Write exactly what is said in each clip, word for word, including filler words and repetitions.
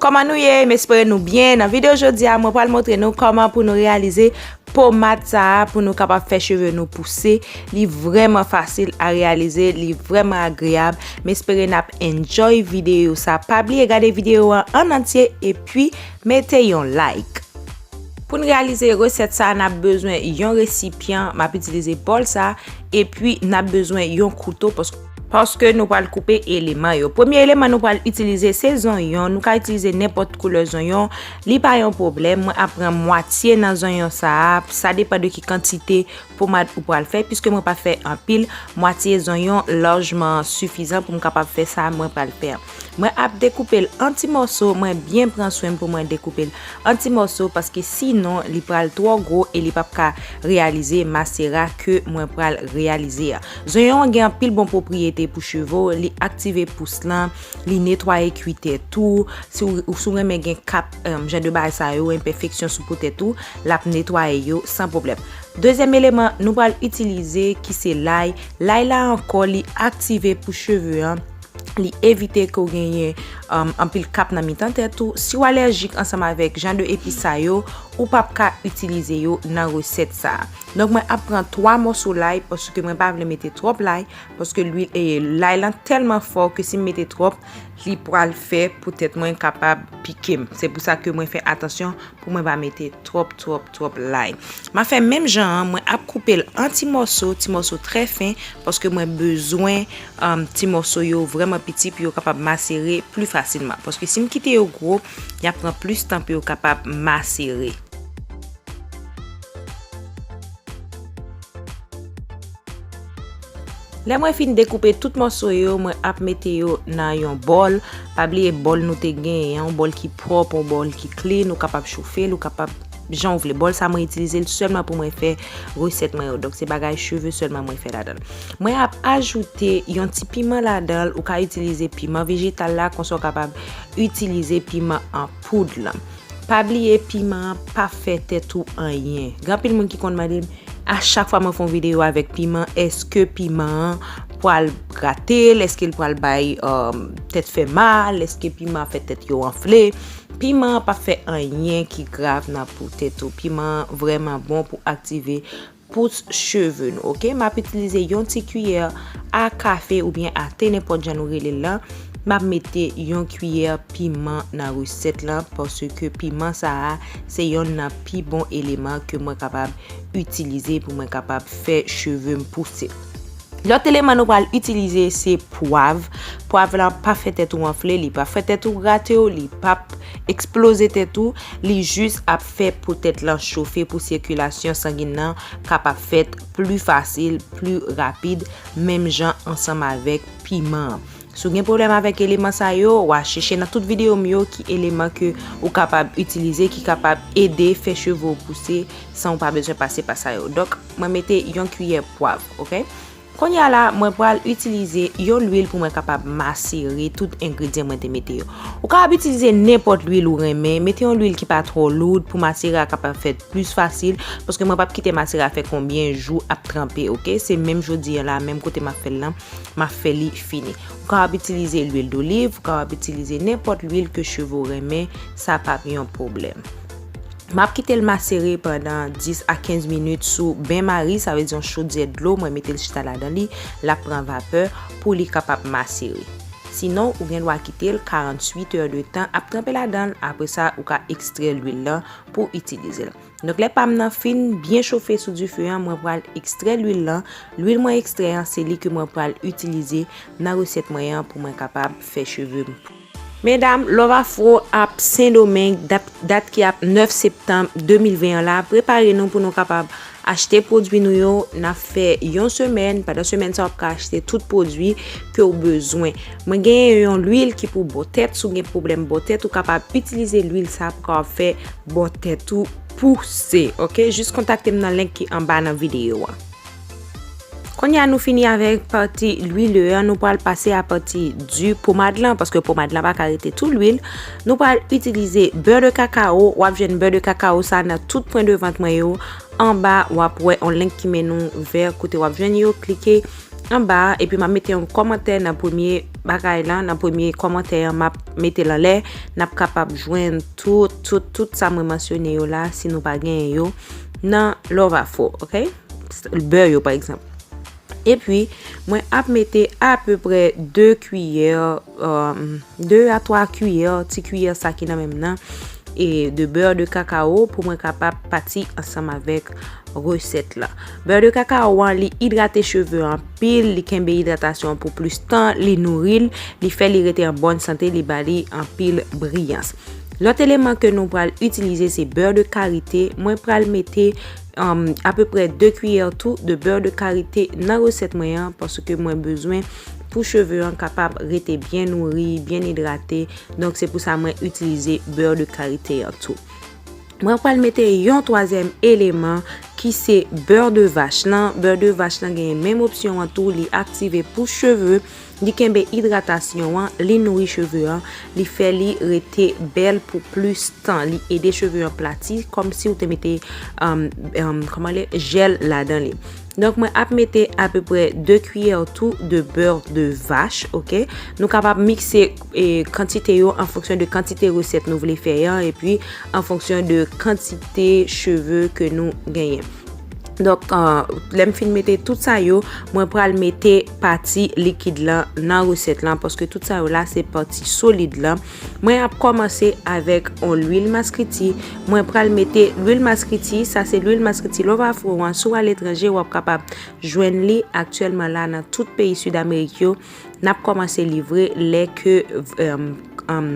Kòman nou ye? M espere nou byen. Nan videyo jodi a, mwen pral montre nou kòman pou nou reyalize pomad sa a pou nou kapab fè cheve nou pouse. Li vrèman fasil a reyalize, li vrèman agreyab. M espere n ap enjoy videyo sa. Pa bliye gade videyo an an antye epi mete yon like. Pou n reyalize resèt sa a, n ap bezwen yon resipyan, m ap itilize bòl sa, epi n ap bezwen yon kouto, paske paske nou pral koupe eleman yo. Premye eleman nou pral itilize se zonyon. Nou ka itilize nenpòt koulè zonyon, li pa yon pwoblèm. Mwen ap pran mwatye nan zonyon sa a, sa depann de ki kantite pomad ou pral fè, piske mwen pa fè anpil, mwatye zonyon lajman sifizan pou m kapab fè sa mwen pral fè an. Mwen ap dekoupe l an ti mòso, mwen byen pran swen m pou mwen dekoupe l an ti mòso, paske sinon li pral twò gwo e li p ap ka reyalize masera ke mwen pral reyalize a. Zonyon an gen anpil bon pwopriyete pou cheve w, li aktive pous lan, li netwaye kwitè tou. Si w, si w renmen gen kap, em, jan de bagay sa yo, enpèfeksyon sou po tèt ou, l ap netwaye yo san pwoblèm. Dezyèm eleman nou pral itilize ki se lay. Lay la ankò, li aktive pou cheve an. Li evite ke w genyen, um, anpil kap nan mitan tèt ou. Si w alèjik ansanm avèk jan de epis sa yo, ou p ap ka itilize yo nan resèt sa a. Donk, mwen ap pran twa mòso lay, paske mwen pa vle mete twòp lay, paske lwil, e, lay lan tèlman fò ke si m mete twòp, li pral fè pou tèt mwen kapab pike m. Se pou sa ke mwen fè atansyon pou mwen pa mete twòp, twòp, twòp lay. M a fè menm jan an, mwen ap koupe l an ti mòso, ti mòso trè fen, paske mwen bezwen, um, ti mòso yo vrèman piti pou yo kapab masere pli fasilman. Paske si m kite yo gwo, y ap pran plis tan pou yo kapab masere. Lè mwen fin dekoupe tout mòso yo, mwen ap mete yo nan yon bòl. Pa bliye bòl nou te genyen an, yon bòl ki pwòp, yon bòl ki clean, ou kapab chofe l, ou kapab jan w vle. Bòl sa mwen itilize l sèlman pou mwen fè resèt mwen yo. Donk se bagay cheve sèlman mwen fè ladan l. Mwen ap ajoute yon ti piman ladan l, ou ka itilize piman vejetal la, konsa w kapab itilize piman an poud lan. Pa bliye piman an p ap fè tèt ou anyen. Gen anpil moun ki konn mande m, a chak fwa mwen fè yon videyo avèk piman, èske piman an pral grate l? Èske l pral bay, um, tèt fè mal? Èske piman an fè tèt yo anfle? Piman an p ap fè anyen ki grav nan po tèt ou. Piman an vrèman bon pou aktive pous cheve nou, oke? M ap itilize yon ti kiyè a kafe oubyen a te, nenpòt jan nou rele l lan. M ap mete yon kiyè piman nan resèt lan, paske piman sa a, se yonn nan pi bon eleman ke mwen kapab itilize pou mwen kapab fè cheve m pouse. Lòt eleman nou pral itilize, se pwav. Pwav lan p ap fè tèt ou anfle, li p ap fè tèt ou grate w, li p ap eksploze tèt ou, li jis ap fè pou tèt lan chofe, pou sikilasyon sangin nan kapab fèt pli fasil, pli rapid, menm jan ansanm avèk piman an. Si w gen pwoblèm avèk eleman sa yo, w a chèche nan tout videyo m yo ki eleman ke ou kapab itilize, ki kapab ede fè cheve w pouse san w pa bezwen pase pa sa yo. Donk, mwen mete yon kiyè pwav, oke? Kounye a la, mwen pral itilize yon lwil pou mwen kapab masere tout engredyan mwen te mete yo. Ou kapab itilize nenpòt lwil ou renmen, mete yon lwil ki pa twò loud pou masere a kapab fèt plis fasil, paske mwen p ap kite masere a fè konbyen jou ap tranpe, oke? Se menm jodi a la, menm kote m ap fè l lan, m ap fè li fini. Ou kapab itilize lwil doliv, ou kapab itilize nenpòt lwil ke cheve w renmen, sa p ap yon pwoblèm. M ap kite l masere pandan dis a kenz minit sou benmari, sa vle di yon chodyè dlo, mwen mete l chita ladan li, l ap pran vapè pou li kapab masere. Sinon, ou gen dwa kite l karanntuit è de tan ap tranpe ladan l, apre sa, ou ka ekstrè lwil lan pou itilize l. Donk, lè pa m nan fin byen chofe sou dife an, mwen pral ekstrè lwil lan. Lwil mwen ekstrè an, se li ke mwen pral itilize nan resèt mwen an pou mwen kapab fè cheve m. Medam, Love Afro ap Sendomeng, dat, dat ki ap nèf septanm de mil ven an la, prepare nou pou nou kapab achte pwodui nou yo. N ap fè yon semèn, pandan semèn sa w ap ka achte tout pwodui ke w bezwen. Mwen genyen yon lwil ki pou bò tèt, si w gen pwoblèm bò tèt, ou kapab itilize lwil sa pou kapab fè bò tèt ou pouse, oke? Jis kontakte m nan link ki anba nan videyo an. Kounye a nou fini avèk pati lwil an, nou pral pase a pati di pomad lan, paske pomad lan pa ka rete tou lwil. Nou pral itilize bè de kakao, w ap jwenn bè de kakao sa nan tout pwen de vant mwen yo. Anba, w ap wè yon link ki mennen w vè kote w ap jwenn yo, klike anba a, epi m ap mete yon kòmantè nan premye bagay lan, nan premye kòmantè an, m ap mete l anlè. N ap kapab jwenn tout, tout, tout sa mwen mansyone yo la, si nou pa genyen yo, nan Love Afro, ok? Bè yo, pa egzanp. Epi, mwen ap mete apeprè de kiyè, um, de a twa kiyè, ti kiyè sa ki nan men m nan, e de bè de kakao pou mwen kapab pati ansanm avèk resèt la. Bè de kakao an, li idrate cheve anpil, li kenbe idratasyon an pou plis tan, li nouri l, li fè li rete an bòn sante, li ba li anpil briyans. Lòt eleman ke nou pral itilize se bè de karite. Mwen pral mete, um, apeprè de kiyè tou de bè de karite nan resèt mwen an, paske mwen bezwen pou cheve an kapab rete byen nouri, byen idrate. Donk, se pou sa mwen itilize bè de karite an tou. Mwen pral mete yon twazyèm eleman ki se bè de vach lan. Bè de vach lan genyen menm opsyon an tou, li aktive pou cheve, li kenbe idratasyon an, li nouri cheve an, li fè li rete bèl pou plis tan, li ede cheve an plati, kòmsi ou te mete, um, um, kòman le, jèl ladan li. Donk, mwen ap mete apeprè de kiyè tou de bè de vach, ok? Nou kapab mikse, e, kantite yo an fonksyon de kantite resèt nou vle fè an, epi an fonksyon de kantite cheve ke nou genyen. Donk, uh, lè m fin mete tout sa yo, mwen pral mete pati likid lan nan resèt lan, paske tout sa yo la se pati solid lan. Mwen ap kòmanse avèk yon lwil maskriti. Mwen pral mete lwil maskriti, sa se lwil maskriti Love Afro an. Si w aletranje, w ap kapab jwenn li aktyèlman la nan tout peyi Sid Amerik yo. N ap kòmanse livre lè ke, um, um,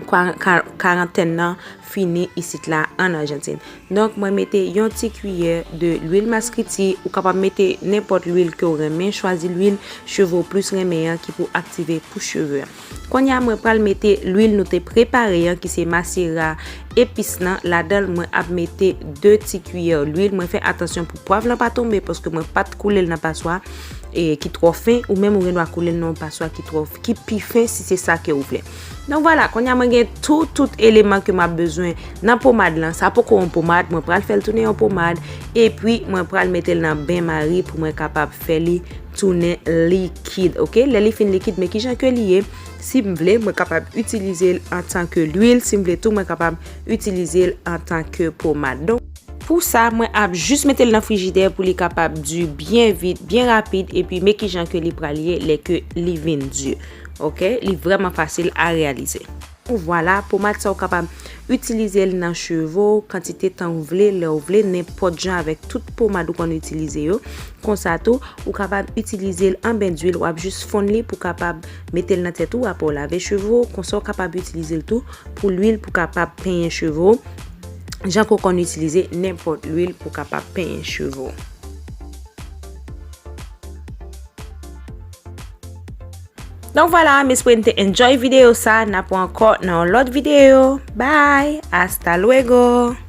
kwa-, ka-, karantèn nan fini isit la an Ajantin. Donk, mwen mete yon ti kiyè de lwil maskriti. Ou kapab mete nenpòt lwil ke w renmen. Chwazi lwil cheve w plis renmen an ki pou aktive pou cheve an. Kounye a, mwen pral mete lwil nou te prepare an, ki se masera epis lan. Ladan l, mwen ap mete de ti kiyè lwil. Mwen fè atansyon pou pwav lan pa tonbe, paske mwen pa t koule l nan paswa, e, ki twò fen, ou menm ou gen dwa koule l nan yon paswa ki twò, ki pi fen, si se sa ke ou vle. Donk, vwala, kounye a mwen gen tout, tout eleman ke m ap bezwen nan pomad lan. Sa poko yon pomad, mwen pral fè l tounen yon pomad, epi mwen pral mete l nan benmari pou mwen kapab fè li tounen likid, ok? Lè li fin likid, men kijan ke li ye, si m vle, mwen kapab itilize l antanke lwil, si m vle tou, mwen kapab itilize l antanke pomad. Donk, pou sa, mwen ap jis mete l nan frijidè pou li kapab di byen vit, byen rapid, epi men kijan ke li pral ye lè ke li vin di. Ok? Li vrèman fasil a reyalize. Vwala, pomad sa ou kapab itilize l nan cheve w, kantite tan ou vle, lè ou vle, nenpòt jan avèk tout pomad ou konn itilize yo. Konsa tou, ou kapab itilize l an ben dwil, w ap jis fonn li pou kapab mete l nan tèt ou, apre w lave cheve w. Konsa ou kapab itilize l tou pou lwil pou kapab penyen cheve w. Jan ke w konn itilize nenpòt lwil pou kapab penyen cheve w. Donk vwala, m espere n te enjoy videyo sa. N ap wè ankò nan yon lòt videyo. Bye! Hasta luego!